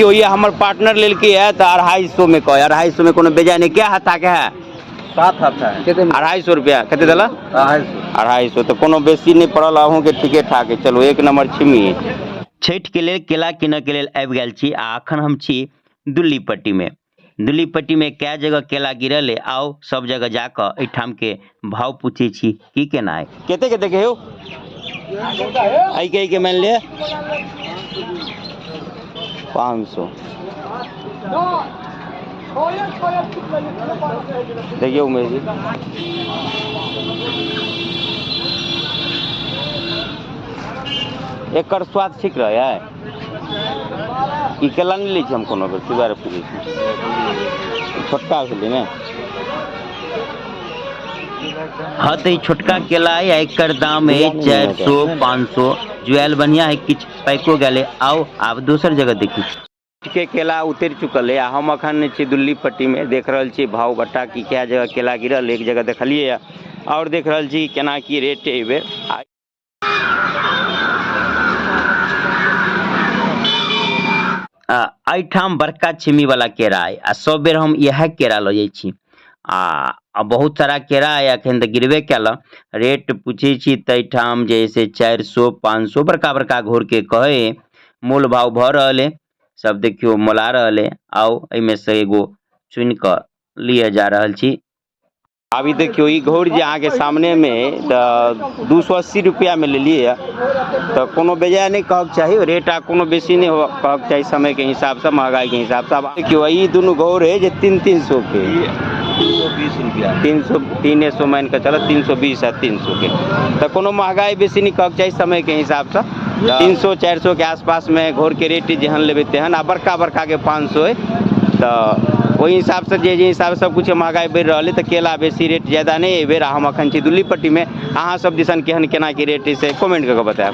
ये हमर पार्टनर लेलकै है तऽ 250 में कह, 250 में कोनो बेजाय नहीं। क्या हत्था के है? 7 हत्था है। 250 रुपया कते देला? 250। 250 तऽ कोनो बेसी नहि पड़ल, अहूँके ठीके ठाक है। चलू एक नंबर छिमी। छठि के लेल केला किनऽ के लेल आबि गेल छी आ अखन हम छी दुल्लीपट्टी में। दुल्लीपट्टी में कै जगह केला गिरल है, आउ सब जगह जाकऽ एहिठाम के भाव पूछै छी की केना है। कते के देखे हो? एहि के मान ले 500। देखियौ उमेश जी, एकर स्वाद ठीक रहै है? ई केला नहि लै छी हम कोनो बेर, दुबारा पूछै छी। छोटका भेलै ने? हाँ तऽ ई छोटका केला है, एकर दाम है 400 500। जुआयल बढ़िया है, किछु पाइको गेलै। आउ आब दोसर जगह देखी। के केला उतरि चुकल है आ हम अखन छी दुल्ली पट्टी में, देख रहल छी भाव बट्टा की कै जगह केला गिरल। एक जगह देखलियै और देख रहल छी केना की रेट एहि बेर। एहिठाम बड़का छिमी वाला केरा है आ सब बेर हम इएह केरा लऽ जाइ छी। आ बहुत सारा केरा है, अखन तऽ गिरबे कयल। रेट पूछै छी तऽ एहिठाम जे है से 400 500 बड़का बड़का घोर के कहै है, मोल भाव भऽ रहल है। सब देखियौ मोला रहल है। आउ एहिमे से एगो चुनि कऽ लिए जा रहल छी। अभी देखियौ ई घौर जे अहाँके सामने में तऽ 280 रुपया में लेलियै तऽ कोनो बेजाय नहि कहक चाही, रेट आ कोनो बेसी नहि कहक चाही समय के हिसाब से, महंगाई के हिसाब से। आब देखियौ ई दुनू घौर है जे 300 के, 320 रुपया, 300 मान के चलत, 320 आ 300 के, तऽ कोनो महंगाई बेसी नहि कहक चाही समय के हिसाब से। 300 400 के आसपास में घौर के रेट जेहन लेबै तेहन, आ बड़का बड़का के 500 है। तऽ ओहि हिसाब से जे हिसाब से सब कुछ महंगाई बढ़ि रहल है तऽ केला बेसी रेट ज्यादा नहि एहि बेर। हम अखन छी दुल्लीपट्टी में, अहाँ सब दिसन केहन केना के रेट है से कमेंट कऽ के बतायब।